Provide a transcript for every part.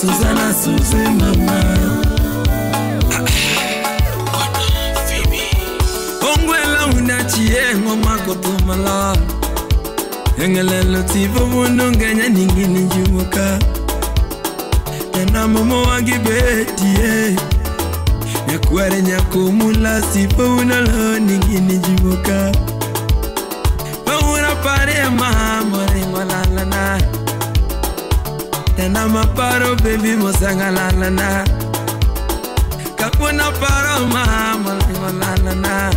Susana Suze mama Ongwela unachiengo makotumala Engelelo tivo munungenya ningini njumoka Tena momo wangibetie Nyakware nyakumula sipo unalo ningini njumoka Paura pare mama ringolalana Tena maparo baby mosangalalana Kakuna paro mama ringolalana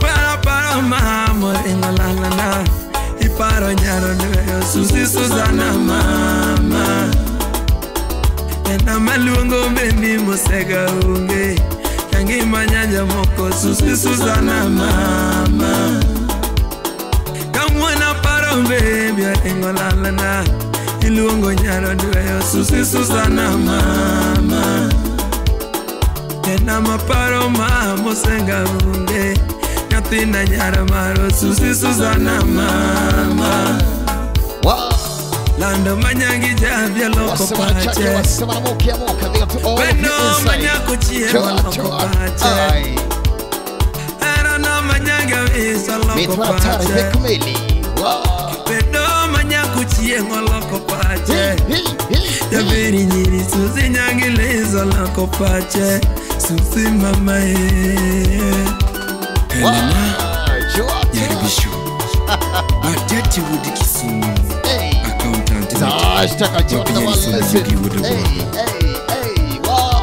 Para paro mama ringolalana Iparo nyaro nweyo Susi Susana mama Tena maluongo baby mosega unge Yangi manyanya moko Susi Susana mama Kamwana paro baby ringolalana Iluongo nyaro nweyo Susi Susana mama Tena maparo mama senga unge Nyathina nyara maro Susi Susana mama Wow. Lando manyangi javya loko pache Weno manyako chiemo loko pache Era na manyanga visa loko pache Weno manyako chiemo loko pache Yaberi nyiri Susi nyangi lizo loko pache Susi mama Helena Yaribisho Matete wudi Kisumu Accountant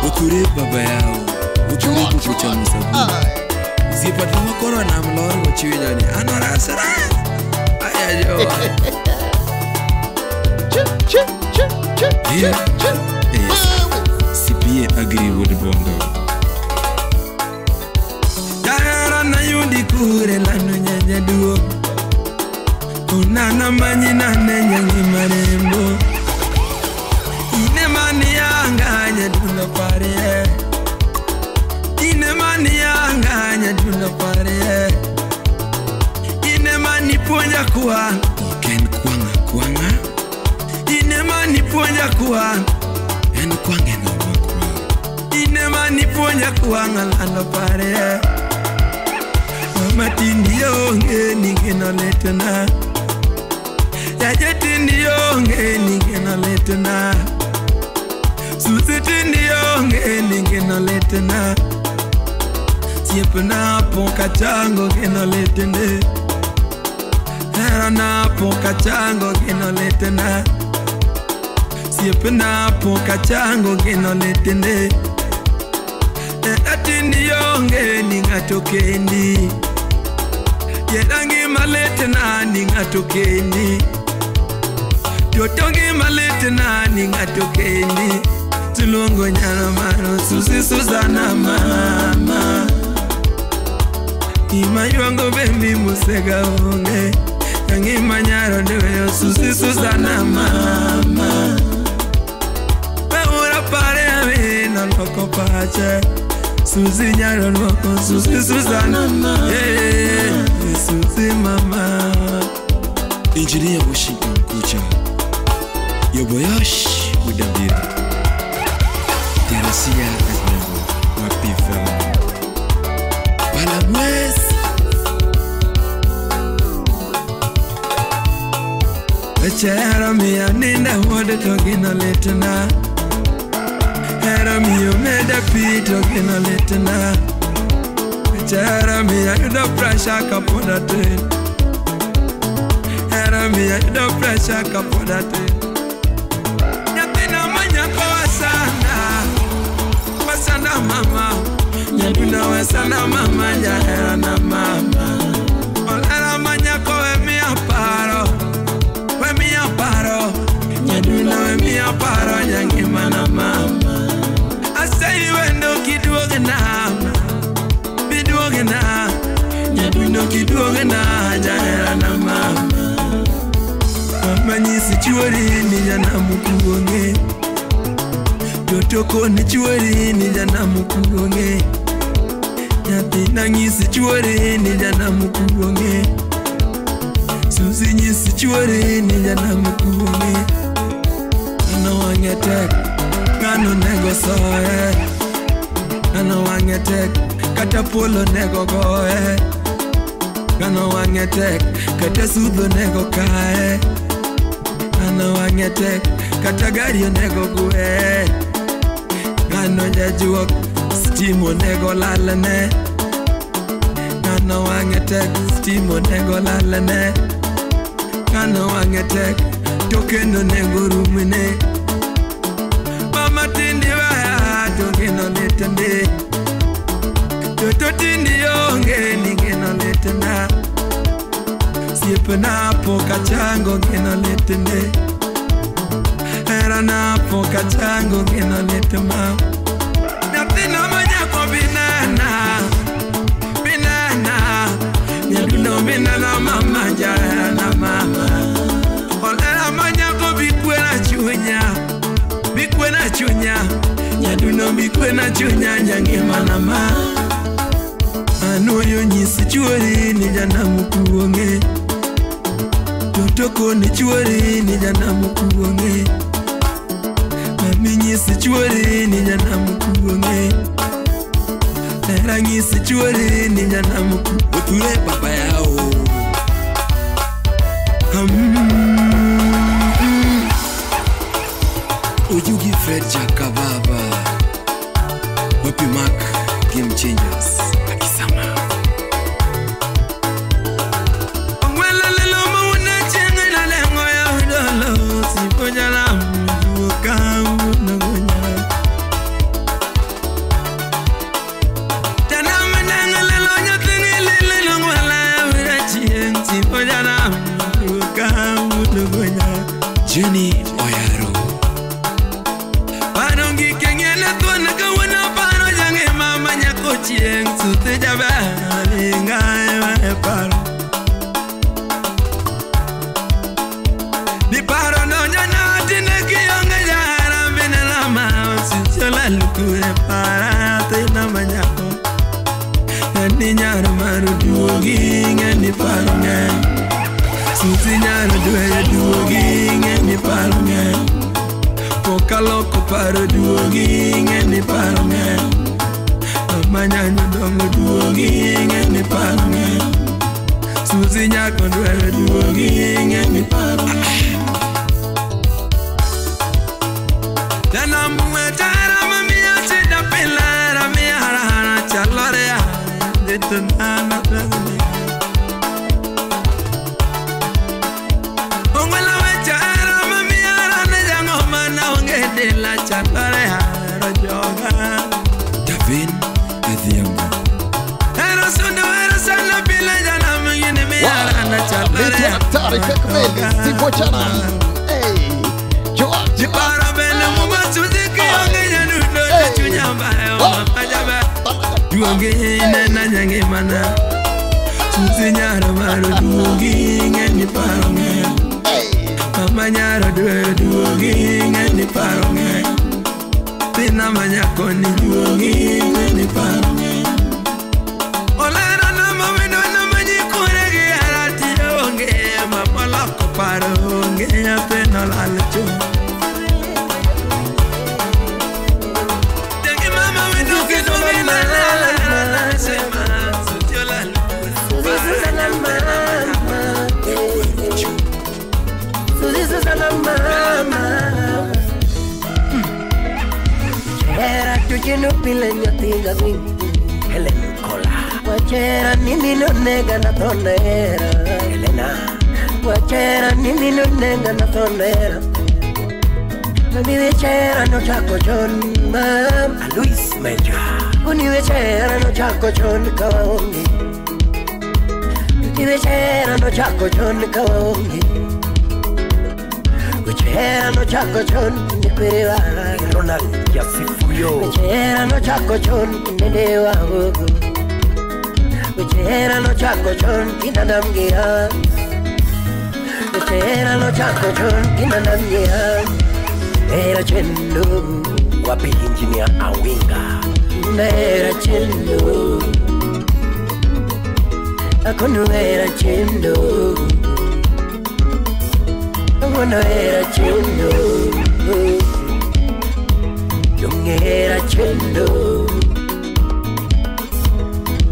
Okure baba yao Okure kukucha musabu Zipata makoro na mloro wachiwinyani Anorasara Aya joa CPA Agri Wood Bondo Jahera na yundi kure lanu nyenye duo Unana manyina nenye marembo Ine mani yanga nyadundo pare Ine mani yanga nyadundo pare Ine mani puonja kuwa Oken kwanga kwanga Ine mani puonja kuwa En kwange no wakwa Ine mani puonja kuwa ngalando pare Mama tindi yonge ningeno letena Yaje tindi yonge ningeno letena Susi tindi yonge ningeno letena Siepena poka chango geno letene Herana poka chango geno letena Siepena poka chango geno letene Atindi yonge ningato kendi Yedangi maletena ningato kendi Totongi maletena ningato kendi Tulongo nyaro maro Susi Susana mama Ima yuango bembi musega onge Yangi manyaro ndeweyo Susi Susana mama Peura pare amina loko pache Susi nyaro loko Susi Susana yeah, Susi mama Engineer Washington Kucha Yoboyosh Mudambiri Teresia Aznango Wapifa Palamwes Echera miya ninda wode togino letena Hera miyo meda pi togino letena Echera miya yudo pressure kapoda ten Hera miya yudo pressure kapoda ten Nyathina manyako wasana Wasana mama Nyaduna wasana mama Nyahera na mama Olera manyako we miya paro We miya paro Nyaduna we miya paro Nyangima na mama Asai wendo kiduoge na Biduoge na Nyadundo kiduoge na Jahera na mama Mama nyisi chuori ni jana mukuonge Totoko ni chuori ni jana mukuonge Nyathina nyisi chuori ni jana mukuonge Susi nyisi chuori ni jana mukuonge Ano wange soe. Ng'ano wang'e tek kata polo nego goe. Ng'ano wang'e tek kata sudho nego kae. Ng'ano wang'e tek kata gari onego gwe. Ng'ano jajuok stima onego lalne. Ng'ano wang'e tek stima onego lalne. Ng'ano wang'e tek to kendo onego rumne. Mama tindi waya to geno litne. Toto tindi onge ni geno litna. Siepna pok achango geno litne. Herana pok achango geno litma. Nyathina ma nyako binena, binena. Nyadundo binena mama jaherana mama. Olera ma nyako bikwena chunya, bikwena chunya. Nyadundo bikwena chunya nyangimana ma. Anuoyo nyisi chuori ni janamu kuong'e. Toto koni chuori ni janamu kuong'e. Mami nyisi chuori ni janamu kuong'e. Hera nyisi chuori ni janamu kuong'e. Oture baba yao. Ojugi Fred Jakababa. Wapi Mark Game Changers. Akisama. Jenny Oyaro. Parongi kengele tuana kawana paro jange mama nyako chieng sute jaber ngai paro. Ni paro no nyana tine kionge jara bine la ma sutiola lukure para tena manyako. Ni nyaro maru duogi ngeni paro ngeni. Susi nyaro dwere duogi ngeni paro ngeni. Pokaloko paro duogi ngeni paro ngeni. Mama nyanyo dongo duogi ngeni paro ngeni. Susi nyako dwere duogi ngeni paro ngeni. Jana mwetara mamia chida pilara mihara hara chalorea. Dituna na plasmi. Ongwela wechara mamia rane jango mana onge dela chalorea rojoga. Davin Adhiambo. Hero sundo hero sana pila jana mwingine mihara na chalorea. Hatari kweli, sipo chana. Hey, joa jipara bele mumachuziki onge nyanundo chunyamba mama. Duogi nena nyange mana. Susi nyaro maro duogi ngeni paro ngeni. Mama nyaro dwere duogi ngeni paro ngeni. Pina manyako ni duogi ngeni paro ngeni. Olera na mawino na manyikure gi arati onge. Mama loko paro onge apeno lalacho. Helen Kola. Wachera nini no nega na tonera. Helena. Wachera nini no nega na tonera. Mami wechera no chako chon mam. A Luis Meja. Uni wechera no chako chon kaongi. Tuti wechera no chako chon kaongi. Wechera no chako chon nikwerewa. Ronald Yasifuyo. Wechera no chako chon nendewa gogo. Wechera no chako chon kinadamgia. Wechera no chako chon kinadamgia. Era chendo Wapi engineer Awinga. Era chendo Akono era chendo Akono era chendo. Dongera chendo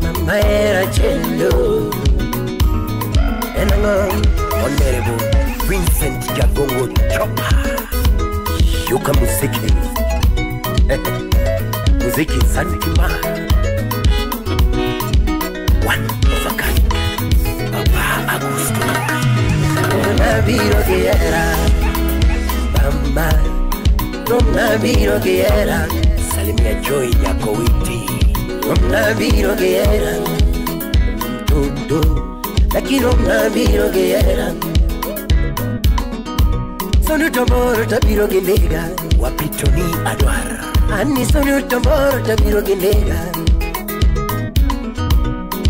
Mama era chendo Enango Honorable Vincent Jagongo Chopa Shuka muziki Muziki Zanzibar One of a kind Papa Augusto Nabiro kiera Mama Nabiro kiera Salimia Joy Nyakowiti Nabiro kiera Tutu Lakini nabiro kiera Sonu tomoro tabiro ginega Wapitoni Adwar Ani sonu tomoro tabiro ginega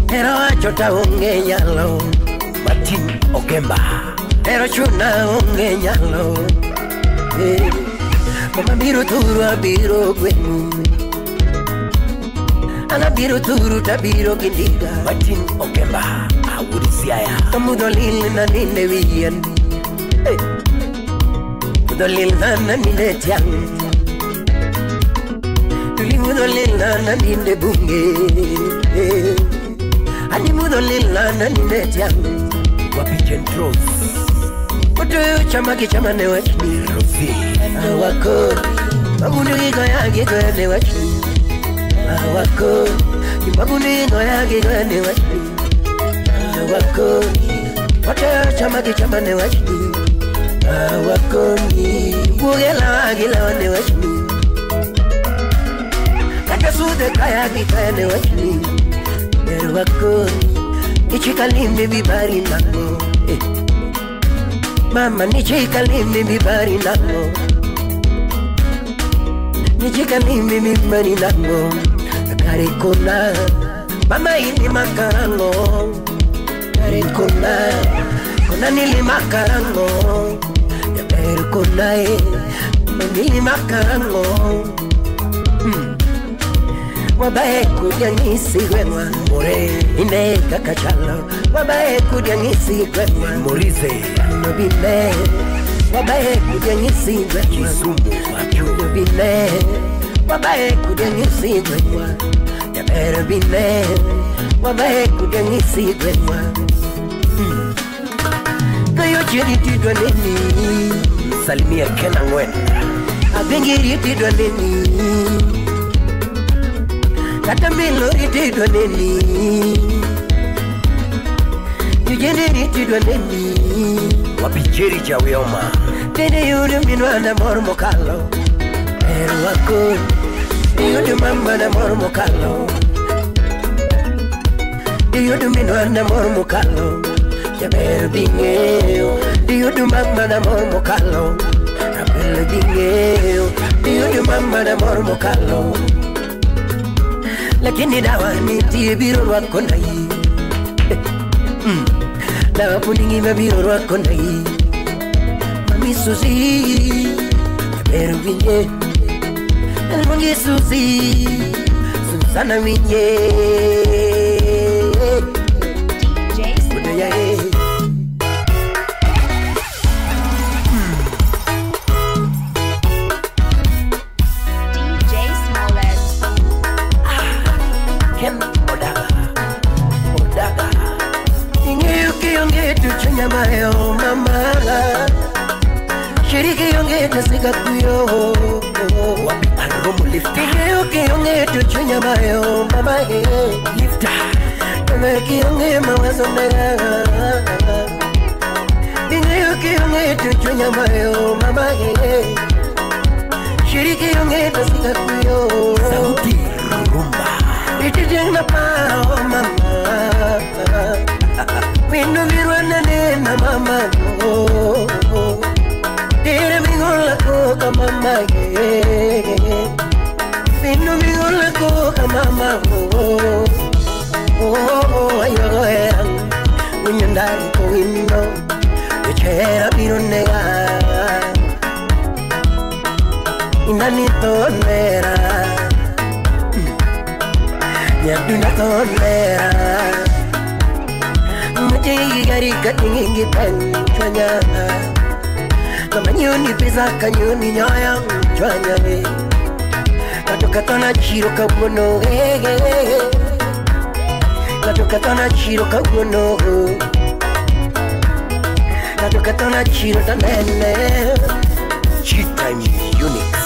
Pero achota onge nyalo Martin Okemba Pero chuna onge nyalo Mama biro turu abiro gwenu Ana biro turu tabiro gindiga Martin Okemba Awuri Siaya Kamudo lil na ninde wiyen Mudo lil na ninde tiang Tuli mudo lil na ninde bunge Ani mudo lil na ninde tiang Wapi Jentros Oto chama ki chama ne wachni Rosi Awako Magundu gigoya gigoya ne wachni Awako Magundu gigoya gigoya ne wachni Awako Oto chama ki chama ne wachni Awako Gugela gila ne wachni Kata sude kaya kaya ne wachni Awako Ichikalimbe bibari nango Mama nichikalimbe bibari nango Nichikalimbe bibari nango Karikona Mama ili makarango Karikona Kona nili makarango Yaperikona Nili makarango Wabae kudyangisi gwengwa More Ine kakachalo Wabae kudyangisi gwengwa Morize Nobile Wabae kudyangisi gwengwa Kisumu Machu Nobile Wabae kudyangisi gwengwa Yabere bile Wabae kudyangisi gwengwa Kayo chiri tidwa nini Salimia Kena Ngwen Abengiri tidwa nini Kata milo ritidwa neni Tujene ritidwa neni Wapicheri chawioma Tene yudu minwa na mormo kalo Eru wako Yudu mama na mormo kalo Yudu minwa na mormo kalo Jaberu bingeo Yudu mama na mormo kalo Rabelo bingeo Yudu mama na mormo kalo Lakini dawa nitie biro rwako nai Dawa puningi mabiro rwako nai Mami Susi Jaberu winye Mami Susi Susana winye DJ Smollett. DJ Smollett. Ken Odaga Odaga Ing'eyo kionge to chunya mayo mama Shiriki onge to sika kuyo Wapi Aromo Lifta Ing'eyo kionge to chunya mayo mama Lifta Ing'eyo kionge mawazo mera Ing'eyo kionge to chunya mayo mama Shiriki onge to sika kuyo Sauti Rumba Itijeng na paro mama Windu mirwana nena mama Tere mingola koka mama Windu mingola koka mama Oh ayo erang Winyandari ko windo Wechera biro nega Inani tonera Nyaduna tonera Maji gari katingi penchwanya Kama nyuni pesa kanyuni nyoya mchwanya. Natokatana chiro kawuono Natokatana chiro kawuono Natokatana chiro tanene G-Time Unix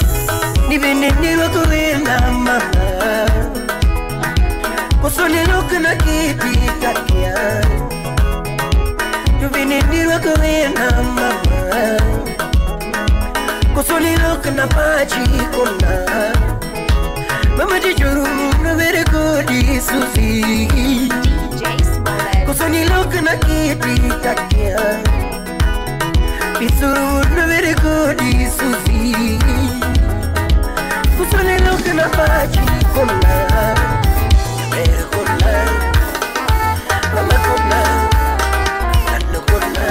Nibini niwakuwina mama Kusoni na kiti takia Nibini niwakuwina mama Kusoni na pachi kona Mama jijuru na very good Susi Kusoni na kiti takia Isuru na very good Susi Kusoni na pachi kona Mere kona Mama kona Ano kona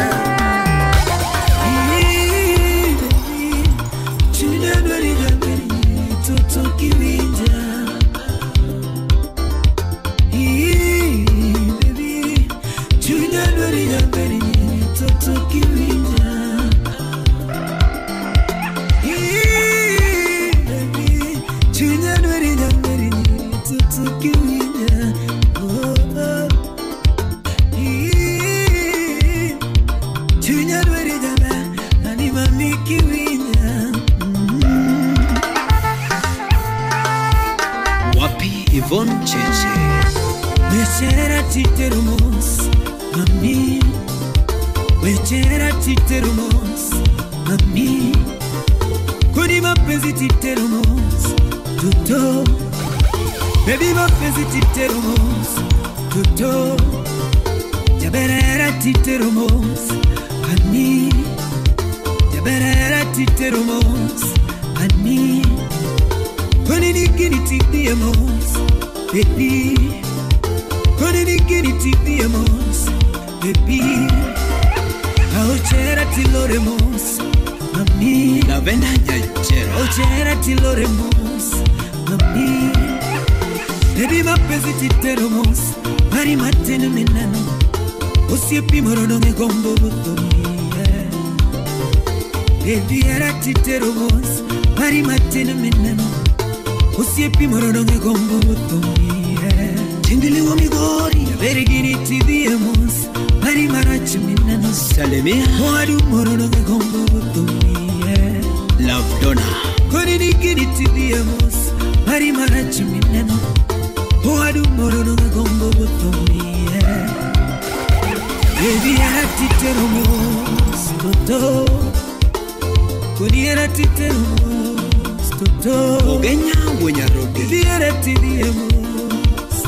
Yvonne Cheche Wechera titerumos mami Wechera titerumos mami Kuni mapenzi titerumos toto Baby mapenzi titerumos toto Jaberera titerumos ani Jaberera titerumos ani Kuni nikini titiemos baby Kuni nikini titiemos baby Aochera tiloremos mami Lavenda Nyachera Aochera tiloremos mami Baby mapenzi titeremos mari matene minano Osiepi morono me gombo butomi Baby era titeremos mari matene minano Osiepi morono me gombo butomi Tindili wa migori Verigini tidiemos mari marachi minano Salemia Oadu morono me gombo butomi Love Donna Koni nikini tidiemos mari marachi minano Oadu morono me gombo butomi Baby era titeromos toto Koni era titeromos toto Ogenya Wenyarobi Baby era tidiemos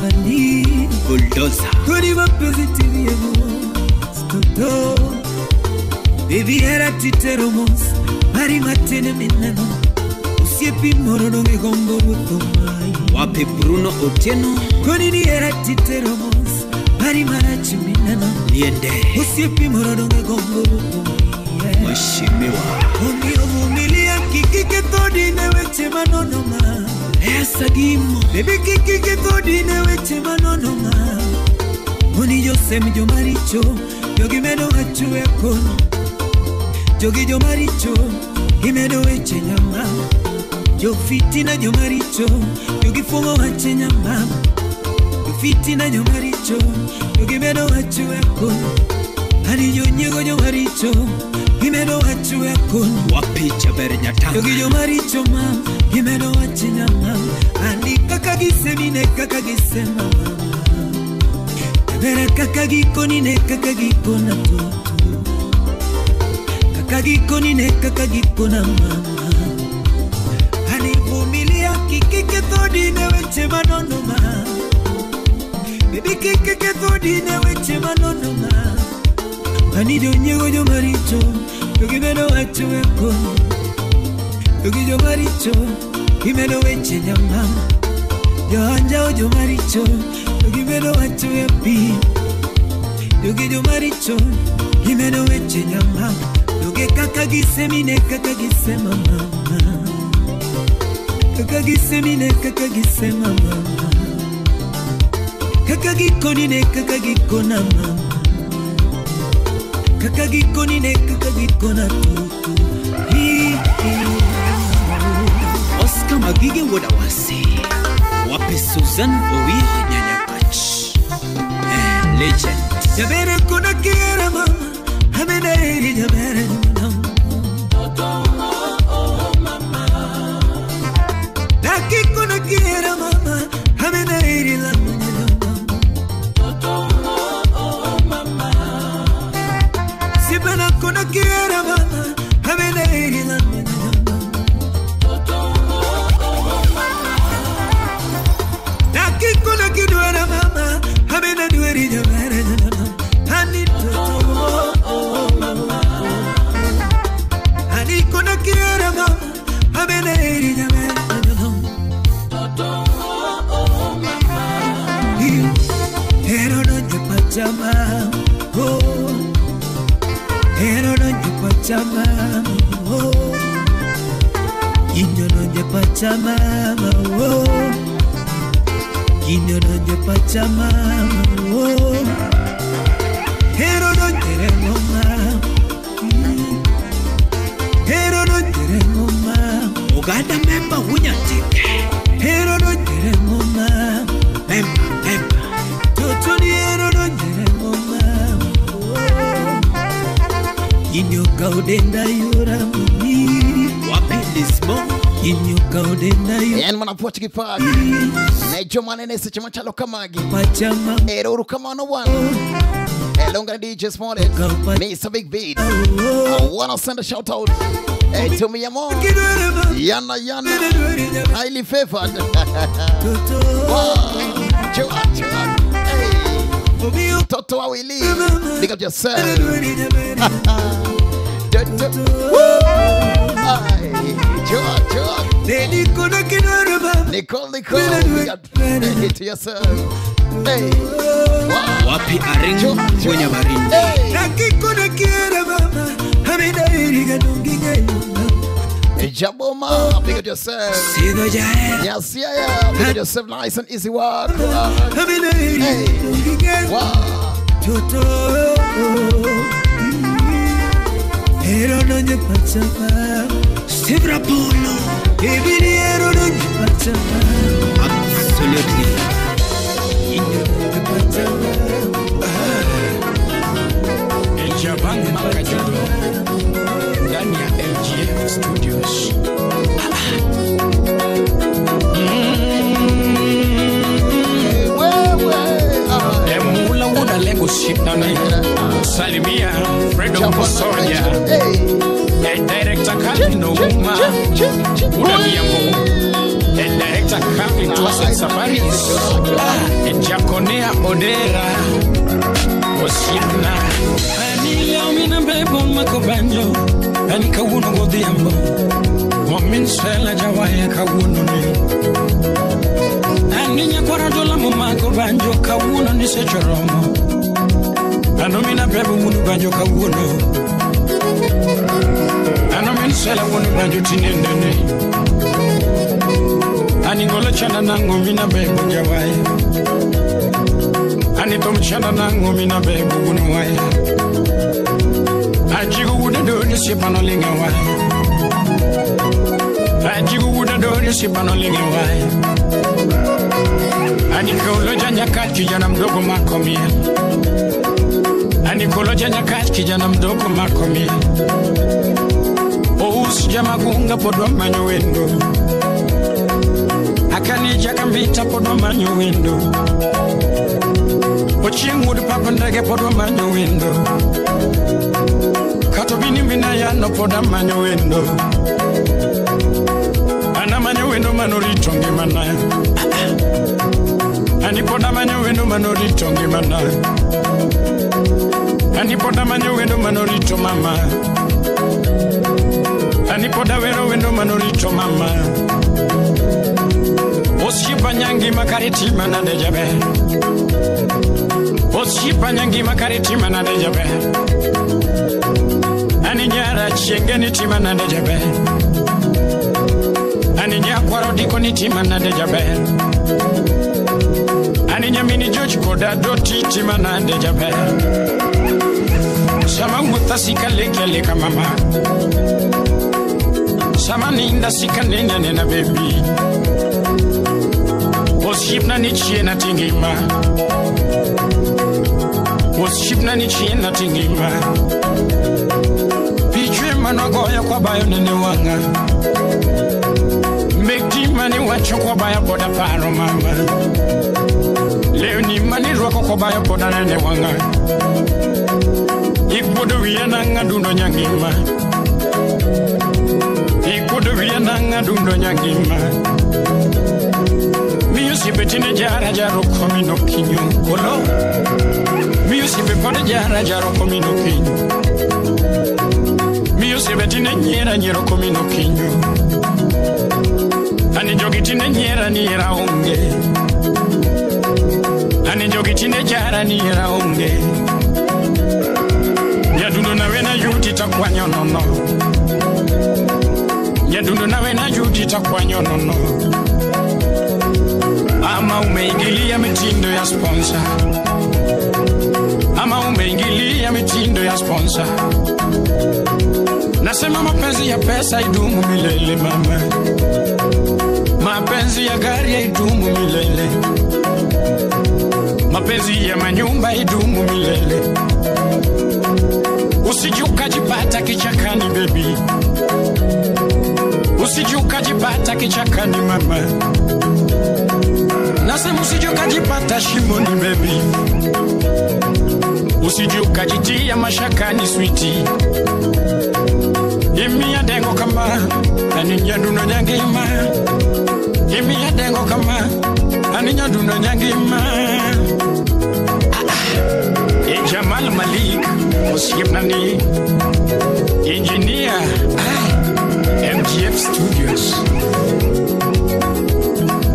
ani Bulldozer Koni mapenzi tidiemos toto Baby era titeromos mari matene minano Osiepi morono me gombo butomai Wapi Bruno Otieno Koni ni era titeromos mari marachi minano Niende Osiepi morono me gombo butomai Mheshimiwa Omiyo kikike todi weche manono ma Esa gimo Baby kikike todi weche manono ma Oni josem jomaricho Jogi medo wacho e kono Jogi jomaricho Imedo weche nyama Jofitina jomaricho Jogi fumo wache nyama Jofitina jomaricho Jogi medo wacho e kono Ani jonyiego jomaricho Imedo wacho e kono Wapi Jaber Nyatanga Jogi jomaricho ma Imedo wache nyama Ani kaka gisemine kaka gisema mama Bera kaka gikonine kaka gikona toto Kaka gikonine kaka gikona mama Anivumilia kikike todi weche manono ma Baby kikike todi weche manono ma Ani jonyego jomaricho Jogi medo wacho e kono Jogi jomaricho Imedo weche nyama Joanjao jomaricho Jogi medo wacho e pi Jogi jomaricho Imedo weche nyama Jogi kaka gisemine kaka gisema mama Kaka gisemine kaka gisema mama Kaka gikonine kaka gikona mama Kaka gikonine kaka gikona tutu Oscar Magige Wodawasi Susan Owio Nyanyakach. Legend. Jabere kuna kiera mama, hamena eri jabere mama. Oh mama. Daki kuna kiera mama, hamena eri la mama. Oh mama. Sibana kuna kiera mama, hamena eri la mama. Daki kuna kiera mama, hamena dueri jabere mama. Hani toto oh mama. Hani kuna kiera mama, hamena eri jabere mama. Toto oh mama. Hero no jepachama, oh. Hero no jepachama, oh. Inyo no jepachama, oh. Inyo no jepachama, oh. Hero no jeremoma, hero no jeremoma. Uganda member wunyatike. Hero no jeremoma, member member. Inyoka udenda yura muni wapi lismo inyoka udenda yura en mana puoch gi pak ne joma nene seche machalo kamagi pachama ero uru kamano bwana. Elonga DJ Smollett, Mr. Big Beat. I wanna send a shout out to mi amor Yana Yana, highly favored. Wow. Chua, chua. Hey. Toto Awili, big up yourself. Nicole, Nicole, big up to yourself. Hey. Wow. Wapi aringo kwenye barindi. Jaboma, big up yourself. Yes, yeah, yeah. Big up yourself, nice and easy work. Hey. Wow. Absolutely. Ejabang Makajudo ndani ya LGF Studios. Emula wuda lego shipnani. Salimia Fredo Musonya. Director Calvin Ouma. Uda Miambo. Director Calvin Tuaset Safaris. Jaconea Odera. Osiana. Ani mina bebo makobanjo. Ani kawuno godhiambo. Momin sela jawaya kawuno ni. Ani nyakwara dola makobanjo kawuno ni sechoromo. Ano mina bebo munu banjo kawuno. Ano min sela wunu banjo tinendene. Ani ngolo chana nango mina bebo jawaya. Ani tom chana nango mina bebo wunu waya. Ajigu wuda do ni sipano linga waya. Ajigu wuda do ni sipano linga waya. Ani kolo janya kijana mdogo makomia. Ani kolo janya kijana mdogo makomia. Ousi jamagunga podwa manyo wendo. Akani jakambita podwa manyo wendo. Ochieng wuod papa ndege podwa manyo wendo. Kato bini mina ya no poda manyo wendo. Ana manyo wendo manorito ngimana. Ani poda manyo wendo manorito ngimana. Ani poda manyo wendo manorito mama. Ani poda wero wendo manorito mama. Oshipa nyangi makariti manade jabe. Oshipa nyangi makariti manade jabe. Ani nyara chiengeni timanade jabe. Ani nyakwaro dikoni timanade jabe. Ani nyamini George koda doti timanade jabe. Sama wuta sika leke leka mama. Sama ninda sika nena nena baby. Osiepna ni chien atingima. Osiepna ni chien atingima. Pichwe manogoyo kwa bayo nene wanga. Mekti mani wacho kwa bayo boda paro mama. Leo ni mani rwako kwa bayo boda nene wanga. Ikuodo wiya nang'adundo nyangima. Ikuodo wiya nang'adundo nyangima. Miyo siepe tinde jara jaro komino kinyo kolo. Miyo siepe pod jara jaro komino kinyo. Miyo siepe tinde nyiera nyiero komino kinyo. Ani jogi tinde nyiera nyiera onge. Ani jogi tinde jara nyiera onge. Nyadundo nawe na yuti takwanyo nono. Nyadundo nawe na yuti takwanyo nono. Ama umeingilia mitindo ya sponsor. Ama umeingilia mitindo ya sponsor. Nasema mapenzi ya pesa idumu milele mama. Mapenzi ya gari idumu milele. Mapenzi ya manyumba idumu milele. Usije ukajipata kichakani baby. Usije ukajipata kichakani mama. Nasema usije ukajipata shimoni baby. Usije ukajitia mashakani sweetie. Imi ya dengo kama ani nyadundo nyangima. Imi ya dengo kama ani nyadundo nyangima. E Jamal Malik osiepnani engineer MGF Studios.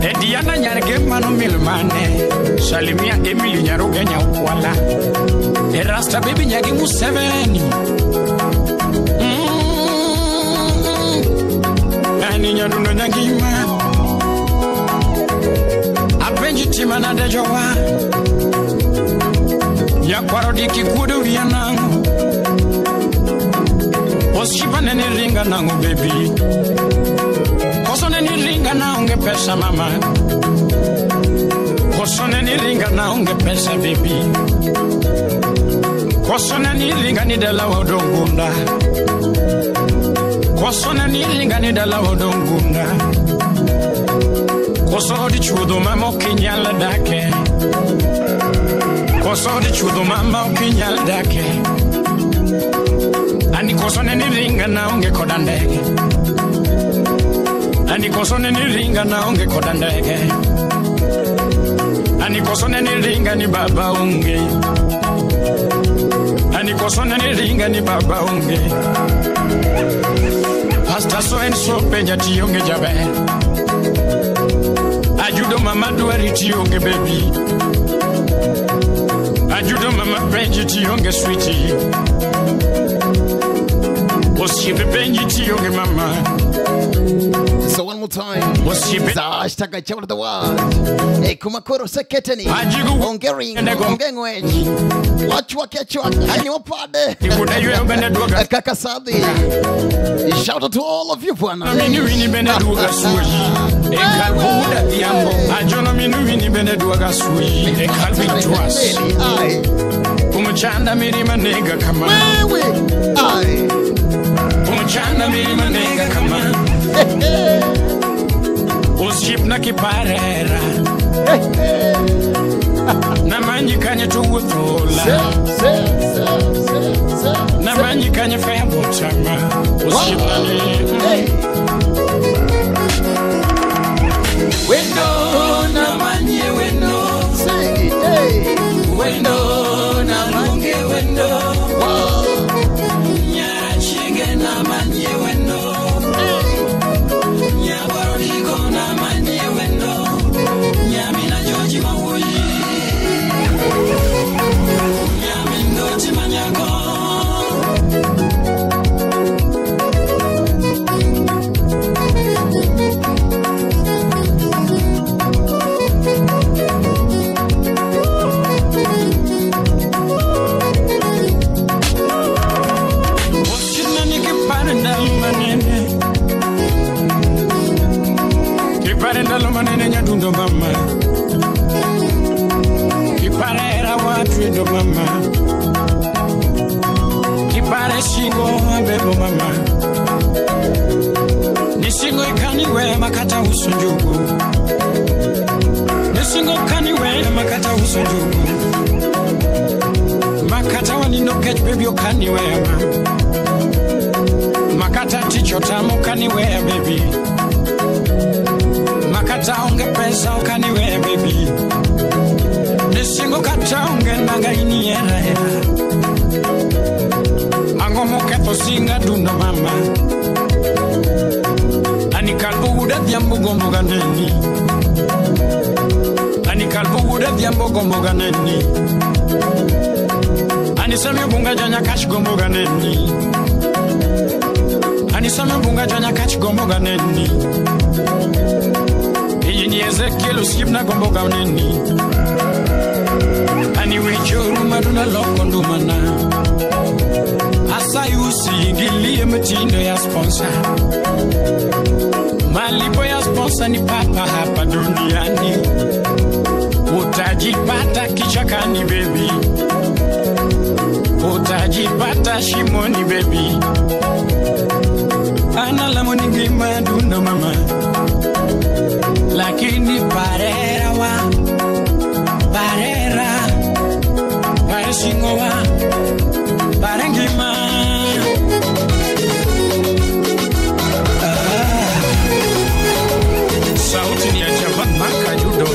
Ediana Nyarge mano milmane. Salimia Emily Nyaruge Nyakwala. Erasta baby Nyagi Museveni. Ani nyadundo nyangima. Apenji timana dejowa. Nyakwaro diki kudo wiya nango. Oshipa nene ringa nango baby. Koso nene ringa naonge pesa mama. Koso nene ringa naonge pesa baby. Koso nene ringa ni dala odongunda. Koso nene ringa ni dala odongunda. Koso odi chuodho mama ok inyal dake. Koso odi chuodho mama ok inyal dake. Ani koso nene ringa naonge koda ndege. Ani koso nene ringa naonge koda ndege. Ani koso nene ringa ni baba onge. Ani koso nene ringa ni baba onge. Pastor so and so penja tionge jaber. Ajudo mama dwari tionge baby. Ajudo mama penji tionge sweetie. Osiepe penji tionge mama. So one more time. Hashtag shout of the world. Kumakoro seketeni. Ongering. Ongengwej. Wachwa kechwa. Ani wapade. Kaka Sadi. Shout out to all of you bwana. Minu wini bene duga sui. Ekalbuda diambo. Ajono minu wini bene duga sui. Ekalbi tuas. Umuchanda mirima nega kama. Wewe. Ai. Umuchanda mirima nega kama. Osiepna kiparera. Namanyi kanye tuwuthola. Namanyi kanye fembo chama. Osiepna ni wendo namanye wendo. Wendo namange wendo. Nyachige namanye wendo. Nyabariko namanye wendo. Nyamina George Mawuyi. Nyamindo Timanyako. Kipare ndalo manene nyadundo mama. go mama. Nisingo ikaniwe makata usunjugu. Nisingo kaniwe makata usunjugu. Makata wanino catch baby okaniwe ma. Makata ticho tamu kaniwe baby. Makata onge pesa okaniwe baby. Nisingo kata onge nanga ini era era. Angomo keto singa duna mama. Ani kalbo wuda diambo gombo ganeni. Ani kalbo wuda diambo gombo ganeni. Ani sami bunga janya kash gombo ganeni. Ani sami bunga janya kash gombo ganeni. Iyini Ezekiel usibna gombo ganeni. Ani wichoru maduna loko ndumana. Asayusi ingilie mtindo ya sponsor. Malipo ya sponsor ni papa hapa duniani. Utajipata kichakani baby. Utajipata shimoni baby. Ana la moningi maduna mama. Lakini parera wa parera paresingo wa parengima. Sauti ni ya Javan Makajudo.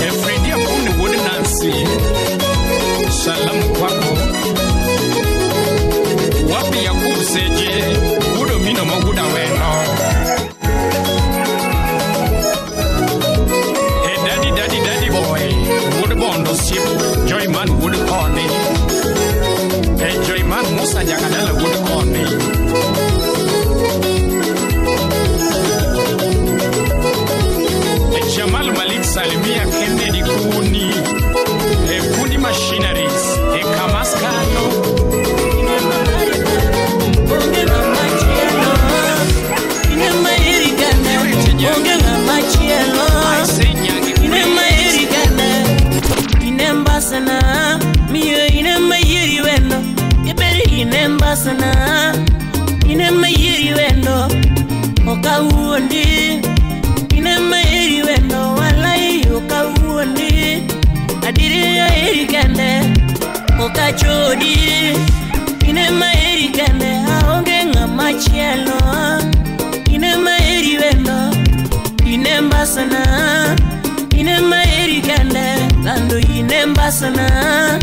Efridi Apune Wood Nancy. Salamu kwako. Wapi ya kuseje. Udo mino moguda weno. Hey daddy daddy daddy boy. Wood bondo sip. Joy man wood corny. Hey Joy man Musa Jakadala wood corny. Jamal Malik Salimia Kennedy Kuni, e Kuni Machineries, e Kamaskano. Okachodi inema erikende aonge ngama chielo inema eriwendo inemba sana inema erikende lando inemba sana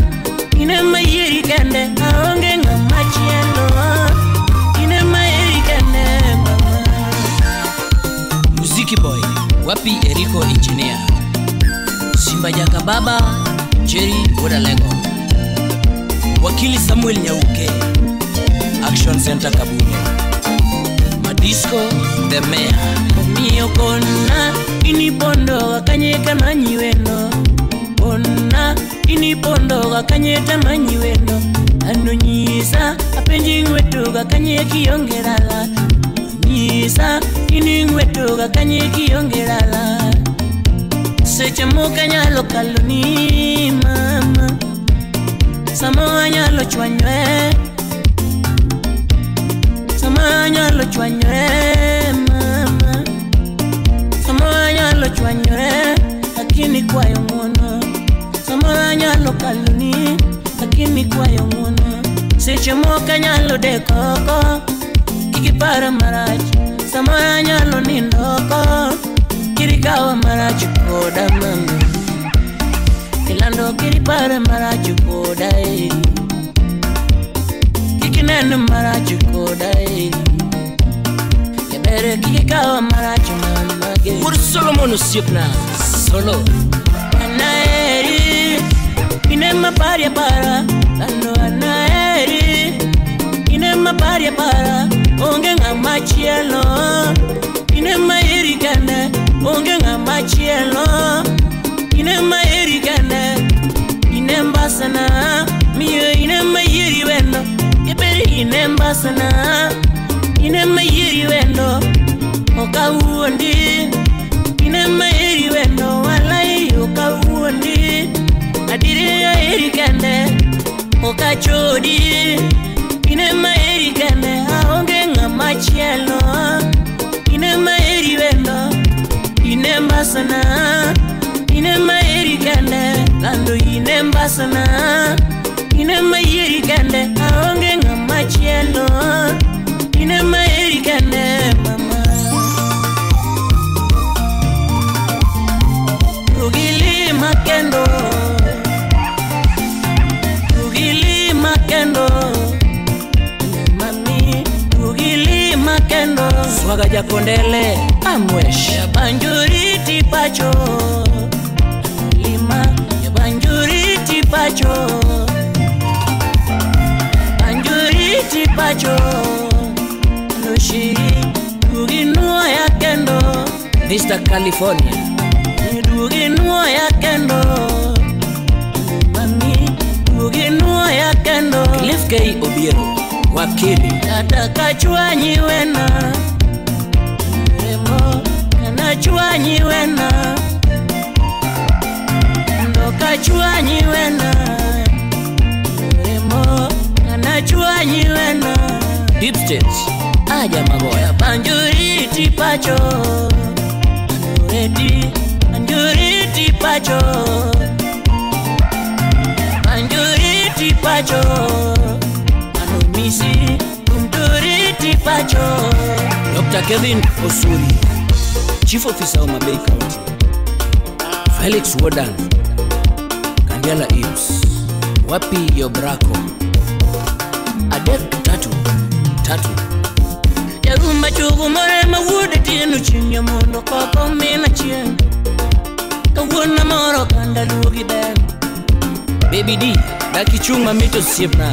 inema erikende aonge ngama chielo inema erikende mama. Muziki boy wapi Eriko engineer Simba Jakababa Jerry Wodalego Wakili Samuel Nyauke, Action Center Kabulo, Madisco the Mayor. Mio kona inipondo kanyeka manyiweno. Kona inipondo kanyeta manyiweno. Anonyisa apenji ngweto kanyeki ongerala. Nyisa iningweto kanyeki ongerala. Seche mokanyalo kaloni mama. Samanya lo chwanywe. Samanya lo chwanywe mama. Samanya lo chwanywe lakini kwayo ngono. Samanya lo kaluni lakini kwayo ngono. Seche moko nyalo dekoko kikipara marach. Samanya lo nindoko kirikawa marach koda mama. Ilando kiripara marach koda e. Kikineno marach koda e. Yabere kikikawa marach mama ge. Ur Solomon osiepna solo. Anaeri inema paria para lando anaeri inema paria para onge ngama chielo inema eri kende onge ngama chielo inema eri kende inemba sana miyo inema yeri wendo yebere inemba sana inema yeri wendo okawuondi inema eri wendo walai okawuondi adire eri kende Okachodi ine maeri kende aonge ng'ama chielo ine maeri wendo ine mbasana ine maeri kende lando ine mbasana ine maeri kende aonge ng'ama chielo ine maeri kende mama Ugili makendo Ugili makendo Mami Ugili makendo Swaga Jakondele Amwesh Ya banjuri tipacho Lima ya banjuri tipacho Banjuri tipacho Nushiri Uginua ya kendo Mr. California Duginuo ya kendo Mami duginuo ya kendo Cliff K. Obiero Wakili Kata kachwa nyiwena Remo kanachwa nyiwena Ndo kachwa nyiwena Remo kanachwa nyiwena Deep States Aja Magoya Banjuri tipacho Anureti Banjuri tipacho Banjuri tipacho Anumisi Banjuri tipacho Dr. Kevin Osuri Chief Officer of Mabey County Felix Wodan Kandela Ibs Wapi Yobrako Adek Tatu Tatu Jarumba chugu more mawude tienu chinyo mondo koko mina chien Kawuono moro kanda duogi ben Baby D, daki chung' mamit osiepna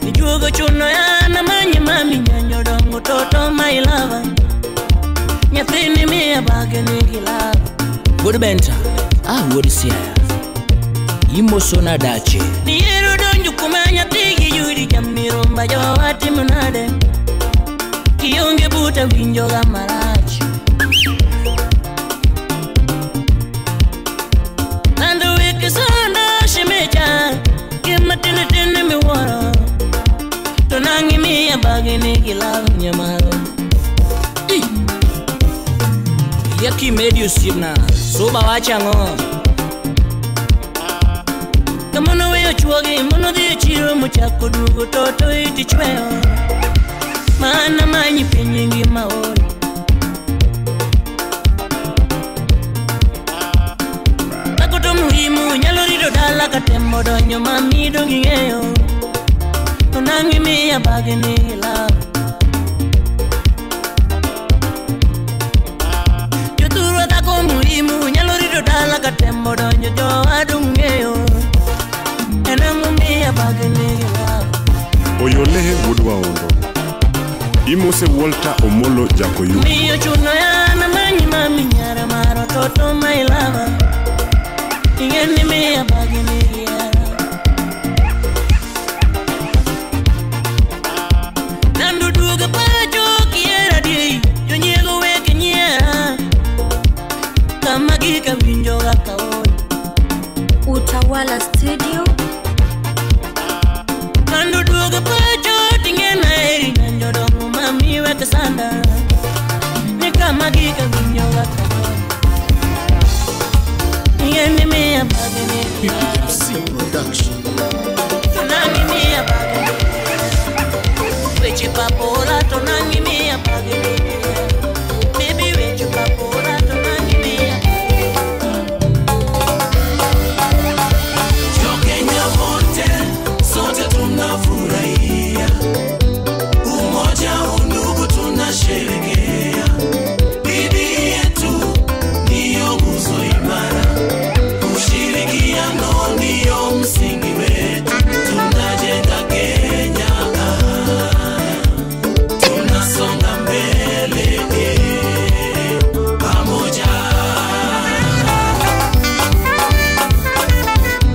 Nijuogo chuno yana manyi mami nyanyo dongo toto my lover Nyathini miya bage nigi love Wuod Benta, ah wuod Siaya Imosona dache Niero donjo kuma nyathigi yudi jamiromba jowa timo nade Kionge buta winjoga marach Nando wiki sanda shimecha Kima tini tini miworo Tonangi miya bagi nigi love nyamaro Yaki medi osiepna, soba wachang'o Kamono weyo chuogi, mono dhi e chiro mochako duogo toto iti chweyo Mana manyi piny ngima ol Dhako to muhimu nyalo rito dala katemo donjo mami dong ing'eyo To nang' imiya bage nigi love Jothurwa dhako muhimu nyalo rito dala katemo donjo jowa dong ng'eyo En ang'o miya bage nigi love Oyole wuod Waondo Imose Walter Omolo Jakoyu Miyo chuno yana manyi mami nyara maro toto my lover Ingeni miya bage nigi hera Nando duogo pacho kiera di Jonyiego weke nyiera Kama gika winjoga kaol Utawala Studio Nando duogo pacho tingena eri Nyanjo dongo mami weke sanda Ni kama gika winjoga kaol Ingeni miya bage nigi hera Production Tonangi miya bage nigi Weche papola tonangi miya bage nigi hera Baby weche papola tonangi miya Jokenya wote sote tunafurahia umoja undugu tunasherehekea bidii yetu ndiyo nguzo imara ushirikiano ndiyo msingi wetu tunajenga Kenya tunasonga mbele pamoja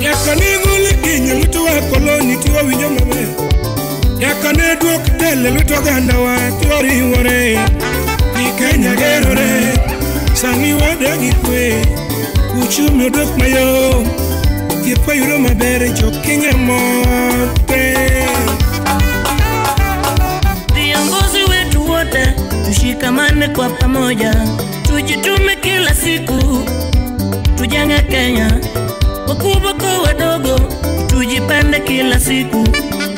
Yakanigul kinyo luto wa koloni tiwa winjo maber Yakane duok tele luto oganda wa tiwa riwore Ni Kenya gerore sani wadak gi kwe Uchumi odok mayom Osiepa yudo maber jo Kenya mote. Viongozi wetu wote tushikamane kwa pamoja, tujitume kila siku, tujenge Kenya. Wakubwa kwa wadogo, tujipende kila siku,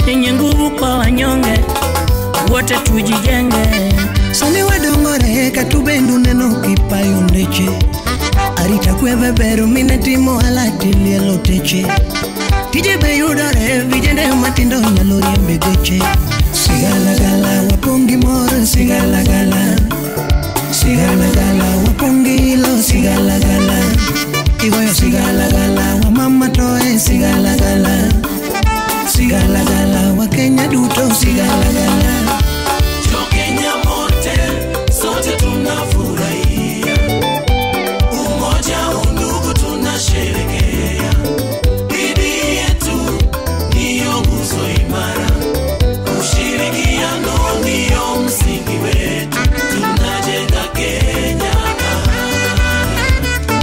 yenye nguvu kwa wanyonge, wote tujijenge. Sani wadongore katubendu neno kipayo ndeche. Arita kweve beru minetimo alati lielo teche. Tije beyudore vijende matindo nyalo riembe geche. Sigalagala wapongi mor sigalagala. Sigalagala wapongi ilo sigalagala. Igoyo sigalagala wamama toe sigalagala. Sigalagala wakenya duto sigalagala. Kenya mote sote tunafurahia, umoja undugu tunasherehekea. Bidii yetu ndiyo nguzo imara, ushirikiano ndiyo msingi wetu. Tunajenga Kenya,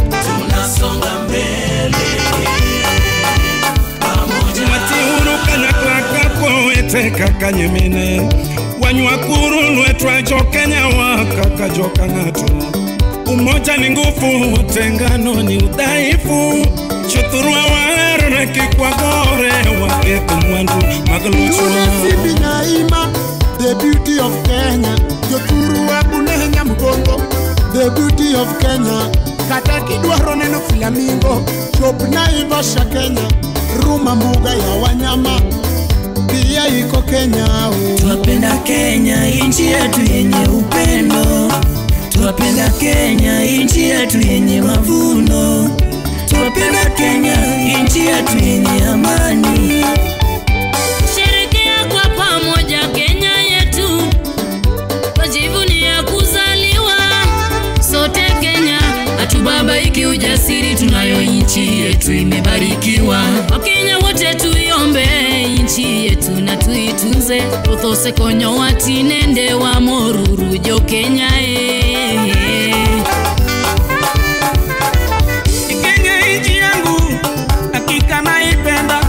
tunasonga mbele pamoja. Matiuru kanyakla ete kanyemine. Wanywakuru lwetwa jo Kenya wakaka joka ng'ato. Umoja ni nguvu, utengano ni udhaifu. Chothurwa wahero ne kik wagore, waketho mwandu mag lochwa. Yule Nyaima, the beauty of Kenya. Jothurwa bunenya mgongo, the beauty of Kenya. Kata kidwaro neno flamingo, chop Naivasha Kenya. Ruma mbuga ya wanyama pia iko Kenya. Twapenda Kenya, nchi yetu yenye upendo. Twapenda Kenya, nchi yetu yenye mavuno. Twapenda Kenya, nchi yetu yenye amani. Sherekea kwa pamoja Kenya yetu, twajivunia kuzaliwa sote Kenya. Hatubabaiki ujasiri, tunayo nchi yetu imebarikiwa. Wakenya wote tuiombe nchi yetu na tuitunze. Uthose konyo watinende wa moruru jo Kenya. Kenya nchi yangu hakika naipenda.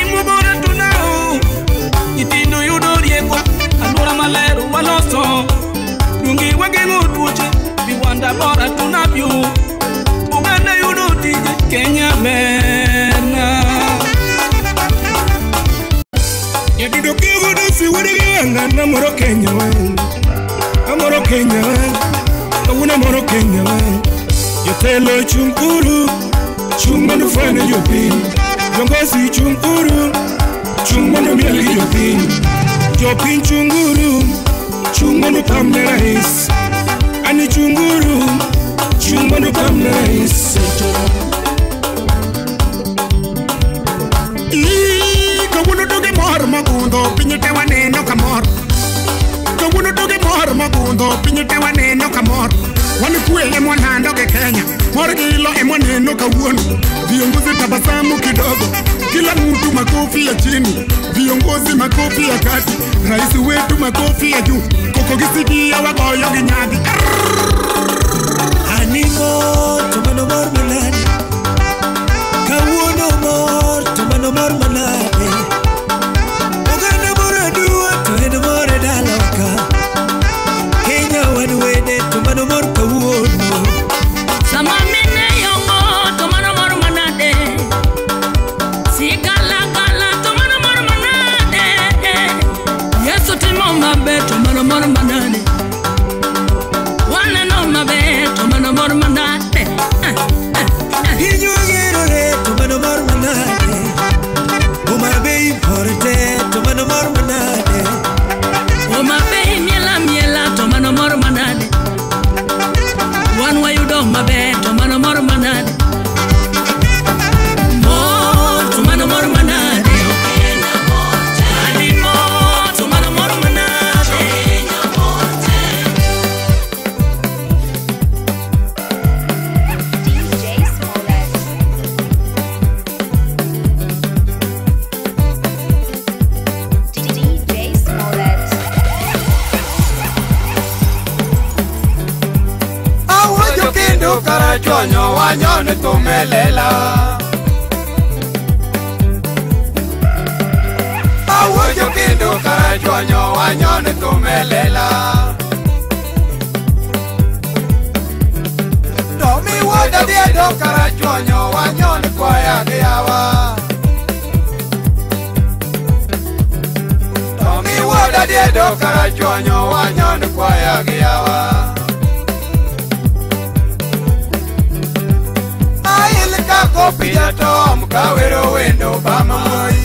Elimu bora tunao, nyithindo yudo rieko, alwora maler waloso, dungi wageng'o tuoche, viwanda bora tunavyo, oganda yudo tije, Kenya berna. Nyadundo kiugo dosi wuod gi wanga, namoro Kenya wa, amoro Kenya wa, kawuono amoro Kenya wa. Jotelo chung' uru, chung' mondo fweny ne jopiny. Viongozi chung' uru, chung' mondo miel gi jopiny. Jopiny chung' uru, chung' mondo pam ne rais. Ani chung' uru, chung' mondo pam ne rais. Kawuono doge mor mogundho, piny te waneno kamor. Kawuono doge mor mogundho, piny te waneno kamor. Wan kwe ema walando gi Kenya, mor gi ilo ema waneno kawuono. Viongozi tabasamu kidogo, kila mtu makofi ya chini, viongozi makofi ya kati, rais wetu makofi ya juu. Koko gisikia wagoyo gi nyadhi. Ani mor to mano mor manade, kawuono mor to mano mor manade. Oganda moro aduwa to en mor e dalawa ka. Kenya wan wede to mano mor kawuono. Sama mine yongo to mano mor manade. Sigalagala to mano mor manade. Yesu timo maber to mano mor manade. Waneno maber to mano mor manade. Pinywa gerore to mano mor manade. Homa Bay porte to mano mor manade. Homa Bay miela miela to mano mor manade. Wan wayudo maber to mano mor manade. Mor to mano mor manade. Ani mor to mano mor manade. DJ Smollett. DJ Smollett. Awojo kendo karachuonyo wanyone tumelela. jokindu karachuonyo wanyon tumelela. Tomi wuoda diedo karachuonyo wanyon kwaya gi yawa. Tomi wuoda diedo karachuonyo wanyon kwaya gi yawa. Ail kako pija Tom kawero wendo Obama moi.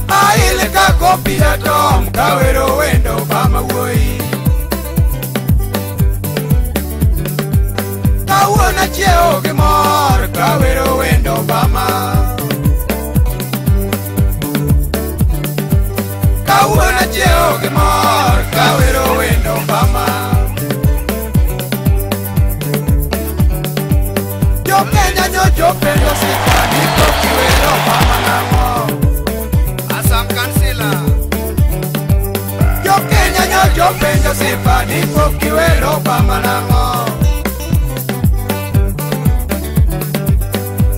Ail kako pija Tom kawero wendo Obama wuoyi. Kawuono achiewo gi mor kawero wendo Obama. Kawuono achiewo gi mor kawero wendo Obama. Jokenya nyocho penjo sifa ni pok iwero Obama nang'o. Asam kansila. Jokenya nyocho penjo sifa ni pok iwero Obama nang'o.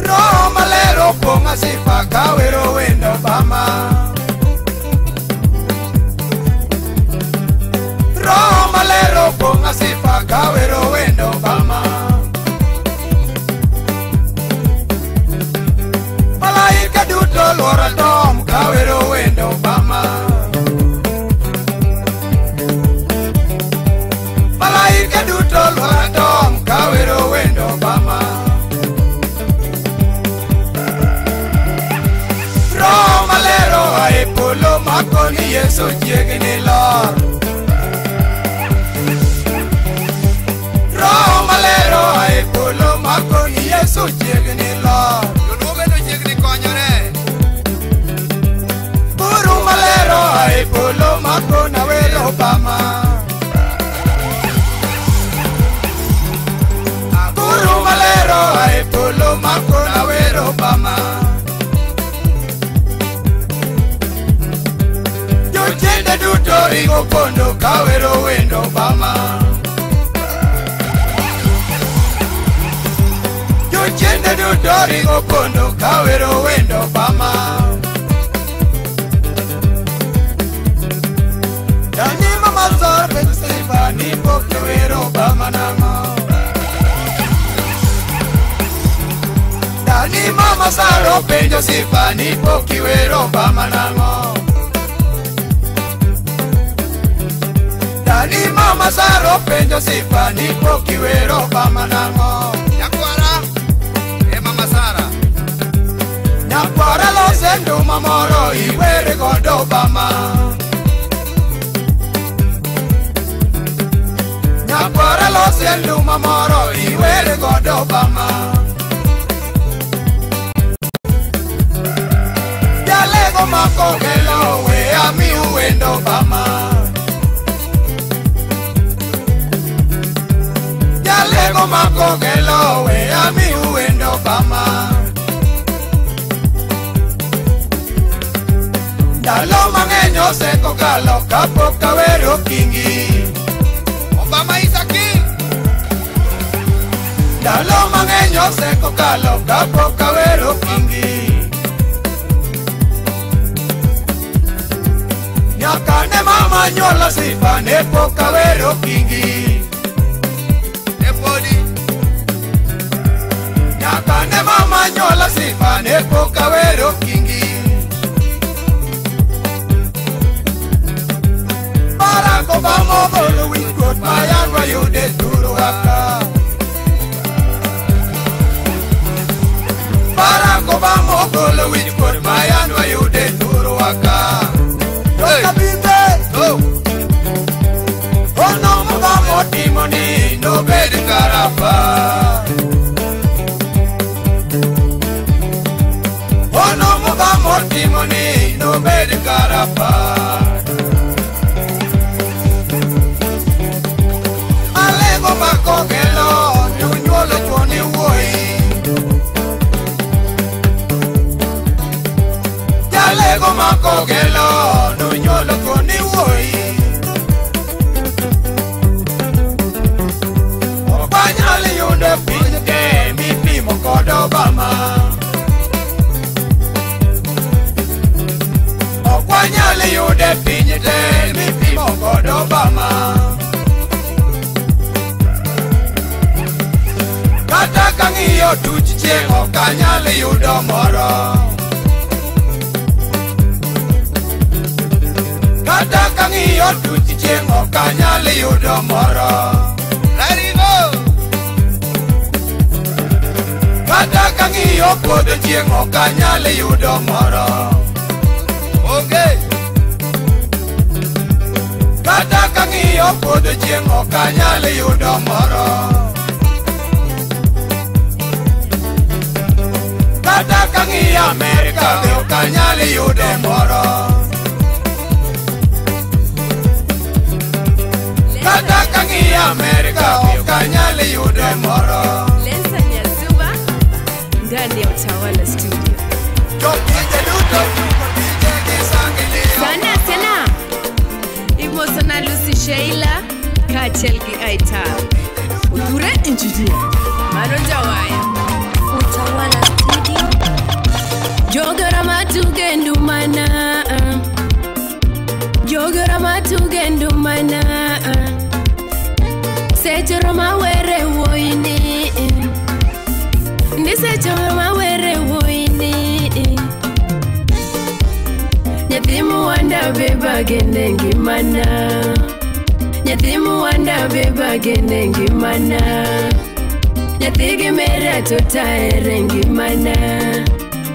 Roho maler opong'a sifa kawero wendo Obama. Roho maler opong'a sifa kawero wendo Obama. Malaika duto luoro Tom kawero wendo Obama. Malaika duto luoro Tom kawero wendo Obama. Roho maler oa e polo makoni Yesu chiegni lor. Roho maler oa e polo makoni Yesu chiegni lor. Buru maler oa e polo makona wero Obama. Buru maler oa e polo makona wero Obama. Jochiende duto ringo pondo kawero wendo Obama. Jochiende duto ringo pondo kawero wendo Obama. Dani mama sar penjo sifa ni pok iwero Obama nang'o. Dani mama sar penjo sifa ni pok iwero Obama nang'o. Dani mama sar penjo sifa ni pok iwero Obama nang'o. Nyakwara, e mama Sara. Nyakwara lose nduma moro iwer godo Obama. Nyakwara lose nduma moro iwer godo Obama. Jalego mako gelo we amiu wendo Obama. Jalego mako gelo we amiu wendo Obama. Ndalo mang'eny osekokalo kapok awero kingi. Obama is a king. Ndalo mang'eny osekokalo kapok awero kingi. Nyaka ne mama nyuola sifa ne pok awero kingi. Ne podi. Nyaka ne mama nyuola sifa ne pok awero kingi. Barack Obama ogolo wich kuot ma yan wayude thuru waka. Barack Obama ogolo wich kuot ma yan wayude thuru waka. Kabimbe, ono Obama otimo ni nobed karapa. Ono Obama otimo ni nobed karapa. Alego makogelo nyunyuolo chuoni wuoyi. Jalego makogelo nyunyuolo chuoni wuoyi. Ok wanyal yudo piny te mipimo kod Obama. kod Obama. Kata kang'iyo tuch chieng' ok anyal yudo moro. Kata kang'iyo tuch chieng' ok anyal yudo moro. Let it go. Kata kang'iyo podho chieng' ok anyal yudo moro. Okay. Kata kang'iyo podho chieng' ok anyal yudo moro. Kata kang'iyo Amerika be ok anyal yudo moro. Kata kang'iyo Amerika be ok anyal yudo moro. Lensa Nyazuba ndani ya Utawala Studio. Jopinje duto tije gi sangilio. Sana sana Imosona Lucy Sheila kaachiel gi Aital. Odhure engineer Mano Jawaya. Utawala Studio. Jogora matugendu mana. Jogora matugendu mana. Sechoro mawere woini. Ni sechoro mawere woini. Nyathi muwanda beba gene ngimana. Nyathi muwanda beba gene ngimana. Nyathi gimera tota ere ngimana.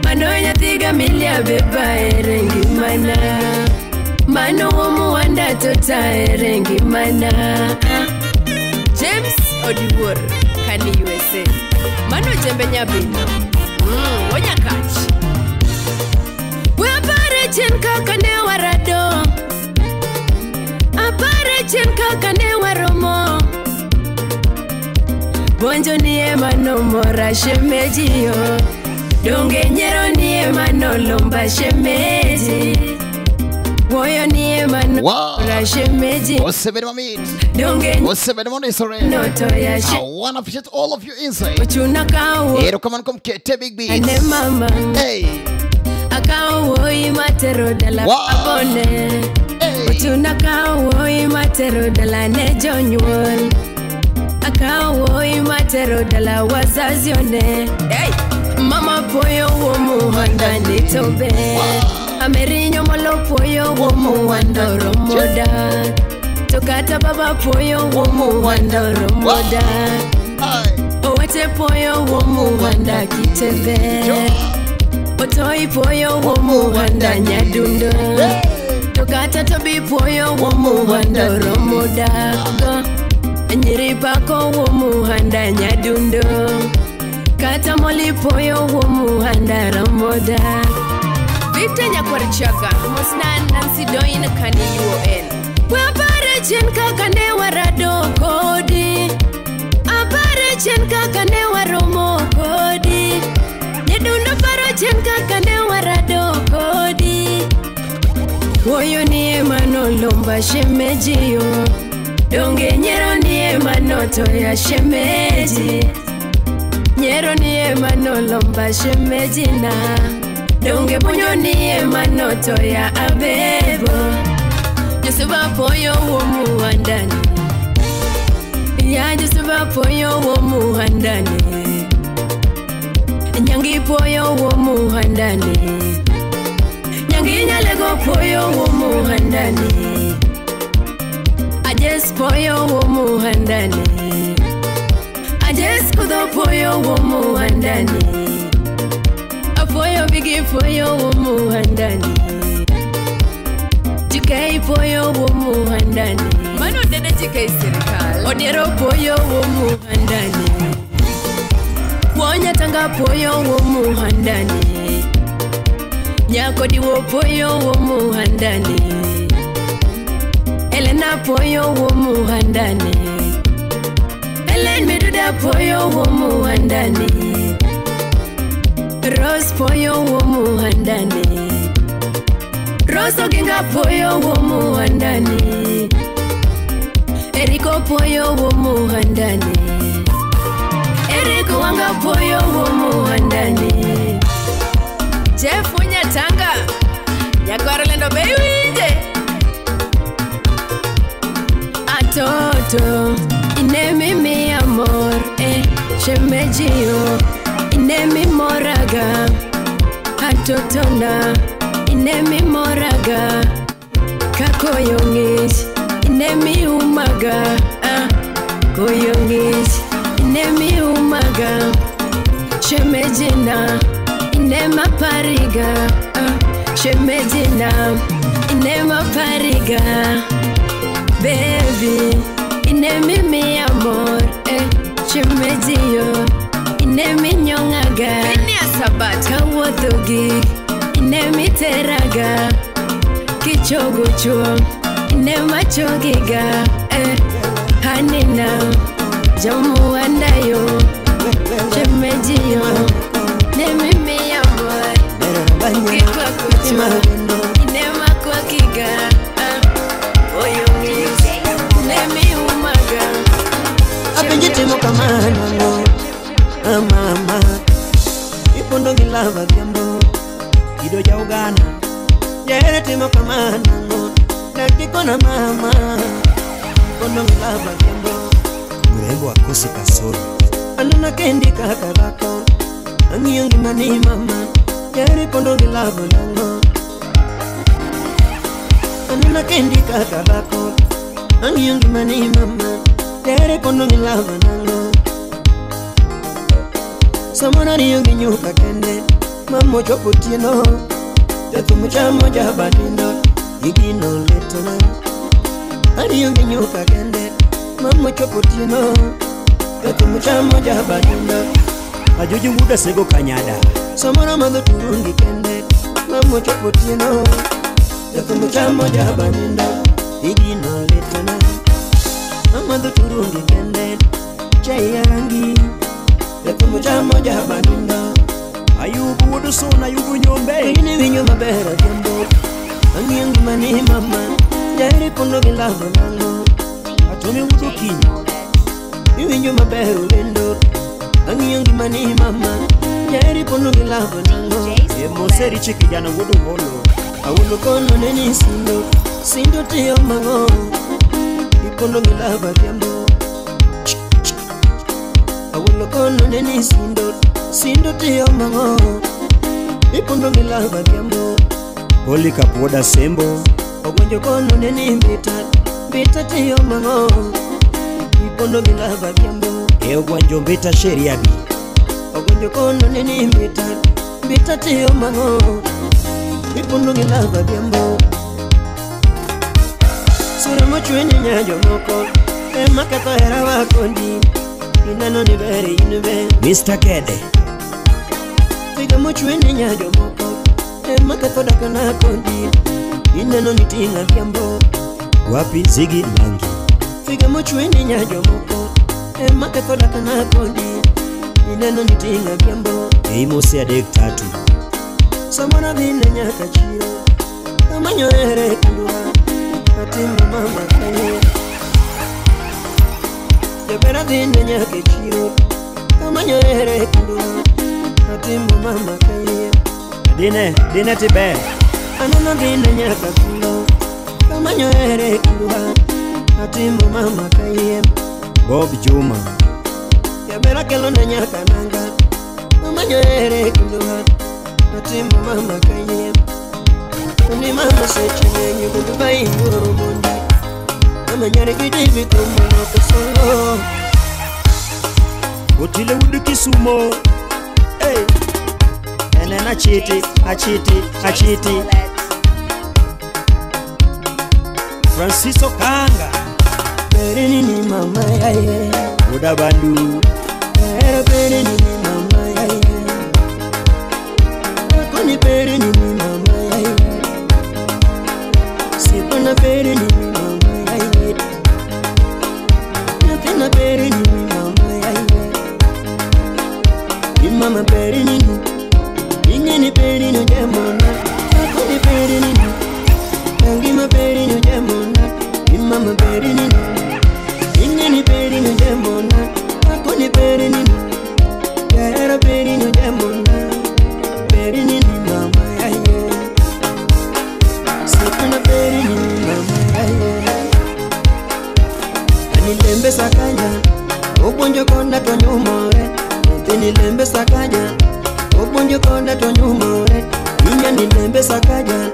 Mano nyathi gamilia beba ere ngimana. Mano muwanda tota ere ngimana. James Odiwuor kani USA. Mano jembe nyabino. Wonyakach. We apare chien kaka ne warado. Apare chien kaka ne waromo. Bonjo ni ema nomora shemeji yo. Donge nyero ni ema nolomba shemeji. Woyo ni ema nomora shemeji. Osebede mamit. Donge Osebede monisore. noto ya I wanna appreciate all of your insight. Ochuna kawo. Erokamano kuom kete big beats. Ane mama. Hey. Akawo wuoyi matero dala abone. Ochuna kawo wuoyi matero dala ne jonyuol. Akawo wuoyi matero dala wazazi one. Hey. Mama poyo womuhanda ni tobe. Amerinyo molo poyo womuhanda romoda. To kata baba poyo womuhanda romoda. Owete poyo womuhanda kitebe. Otoi poyo womuhanda nyadundo. To kata tobi poyo womuhanda romoda. Nyiri pako womuhanda nyadundo. Kata moli poyo womuhanda romoda. Victor Nyakwarichaka Mosnan Nancy Doin kani UON. We apare chien kaka ne warado kodi. Apare chien kaka ne waromo kodi. Nyadundo paro chien kaka ne warado kodi. Woyo ni ema nolomba shemeji yo. Donge nyero ni ema notoya shemeji. Nyero ni ema nolomba shemeji na. Donge bunyo ni ema notoya abebo. Josuba poyo womuhandani. Ya Josuba poyo womuhandani. Nyangi poyo womuhandani. Nyangi nyalego poyo womuhandani. Ajes poyo womuhandani. Ajes kudho poyo womuhandani. Apoyo bigi poyo womuhandani. Jikei poyo womuhandani. Mano dede jikei sirikal. Odiero poyo womuhandani. Wonya tanga poyo womuhandani. Nyako diwo poyo womuhandani. Elena poyo womuhandani. Ellen Meduda poyo womuhandani. Rose poyo womuhandani. Rose Oginga poyo womuhandani. Eriko poyo womuhandani. Eriko wanga poyo womuhandani. Jeff Unyatanga Nyakwar Lendo be iwinje. Atoto inemi mi amor shemejio inemi moraga atotona inemi moraga kakoyongis inemi umaga koyongis inemi umaga shemejina inema pariga shemejina inema pariga baby inemi mi amor shemejio inemi nyongaga kawuothogi inemi teraga kichogo chuo inema chogiga hanina jamuwandayo shemejio nemi mi amor kikwakuchuo inema kwakiga Apenjitimo kamano mama ipondo gi lava dhiambo kido ja Uganda jahere timo kamano nakikona mama ipondo gi lava dhiambo mrembo akose kasoro anena kendi kaka dhako ang'iyo ngimani mama jahere ipondo gi lava nango anena kendi kaka dhako ang'iyo ngimani mama jahere ipondo gi lava nango Samona riyo gi nyuka kende mamo chopo otieno jathum chamo jabanindo igino letona ariyo gi nyuka kende mamo chopo otieno jathum chamo jabanindo ajoji muda sego kanyada samoro madho turungi kende mamo chopo otieno jathum chamo jabanindo igino letona amadho turungi kende chai ya rangi jathum chamo jabanindo Ayubu wuod Suna Ayubu Nyombe ini winyo maber adhiambo ang'iyo ngimani mama jahere pondo gi lava nango Atome wuod Okinyi iwinjo maber olendo ang'iyo ngimani mama jahere pondo gi lava nango Mose Richi kijana wuod Uholo awuolo kono ne ni sindo sindo tiyo mang'o ipondo gi lava adhiambo awuolo kono ne ni sindo sindo tiyo mang'o ipondo gi lava adhiambo Polycarp wuod Asembo ogwenjo kono ne ni mbita mbita tiyo mang'o ipondo gi lava adhiambo e ogwanjo mbita sheria gi ogwenjo kono ne ni mbita mbita tiyo mang'o ipondo gi lava adhiambo sura mochwenyo nya jomoko ema ketho hera wa kondi ineno ni ber in be Mr. Kede figa mochwenyo nya jomoko ema ketho dakna kondi ineno ni ting'a adhiambo wapi Ziggy Langi figa mochwenyo nya jomoko ema ketho dakna kondi ineno ni ting'a adhiambo e imose 3 samoro dhine nyaka chiro amanyo here kindwa atimo mama kanye jabera dhine nyaka chiro amanyo here kindwa atimo mama kanye dine dine tiber aneno dhine nyaka kulo amanyo here kindwa atimo mama kanye Bob Juma jabera kelo ne nyaka nanga amanyo here kindwa atimo mama kanye ni mama seche ng'eny goodbye wuoro mondi mama nyare gi David omono kosolo Otile wuod Kisumo hey. Enen achiti achiti achiti Francisco Kanga Perini ni mama yaye Wuod Abandu Pero perini ni mama yaye Akoni perini ni mama yaye Sipona perini ni mama yaye Nyathina perini ni mama yaye Ni mama perini ni Ingeni perini jamona Akoni perini ni Angima perini jamona Ni mama perini ni Ingeni perini jamona Akoni perini ni Yara perini jamona Perini ni mama yaye Nilembe sakaja obonjo konda to nyumore. Nyathini lembe sakaja obonjo konda to nyumore. Inya nilembe sakaja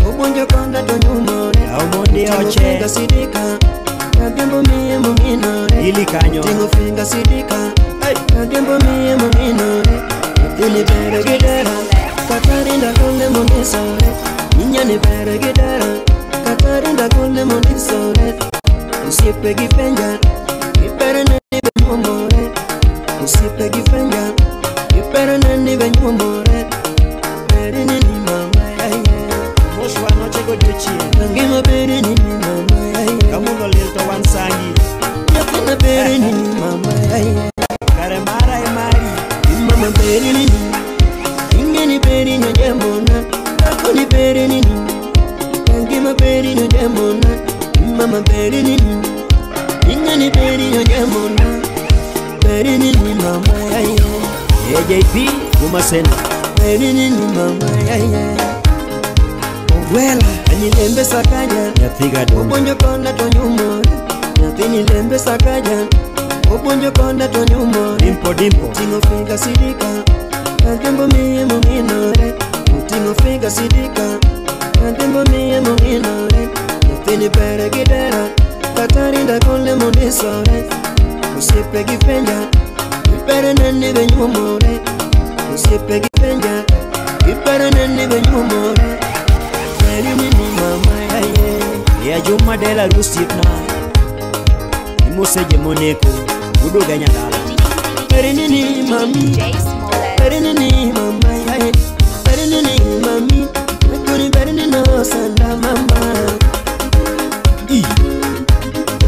obonjo konda to nyumore. Omondi oche sidika adhiambo miye mominore. Ili kanyo tingo finga sidika adhiambo miye mominore. Nyathini bere gi dera katarinda gole mondisore. Inya ni bere gi dera katarinda gole mondisore. Osiepe gi penja ipere ne ni be nyuomore. Osiepe gi penja ipere ne ni be nyuomore. Beri ni ni mama Moshwa nochego odiochieng' ngima beri ni ni mama Kamundo liel to wan sangi. Nyathina beri ni ni mama Kare mara e mari. Mama beri ni ni ingeni beri ni jamona. Akoni beri ni ni ngima beri ni jamona. Mama beri ni ni ingeni beri ni jamona. Beri ni ni mama AJP Gumasena beri ni ni mama Ogwela anilembe sakaja nyathi ga obonjo konda to nyumore. Nyathini lembe sakaja obonjo konda to nyumore. Dimpo dimpo tingo finga sidika adhiambo miye mominore. Tingo finga sidika adhiambo miye mominore. Nyathini bere gi dera katarinda gole mondisore. Osiepe gi penja ipere ne ni be nyumore. Osiepe gi penja ipere ne ni be nyumore. Beri ni ni mama Ya Juma dela rusiepna Imose jemoneko udoga nyadala. Beri ni ni mami beri ni ni mama beri ni ni mami mekoni beri ni no sanda mama. I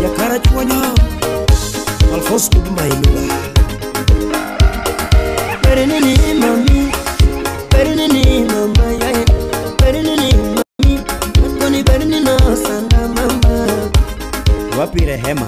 Yakara chuonyo Alphonse Kuduma iluga. Beri ni ni mami beri ni ni mama beri ni ni mami mekoni beri ni no sanda mama. Wapi Rehema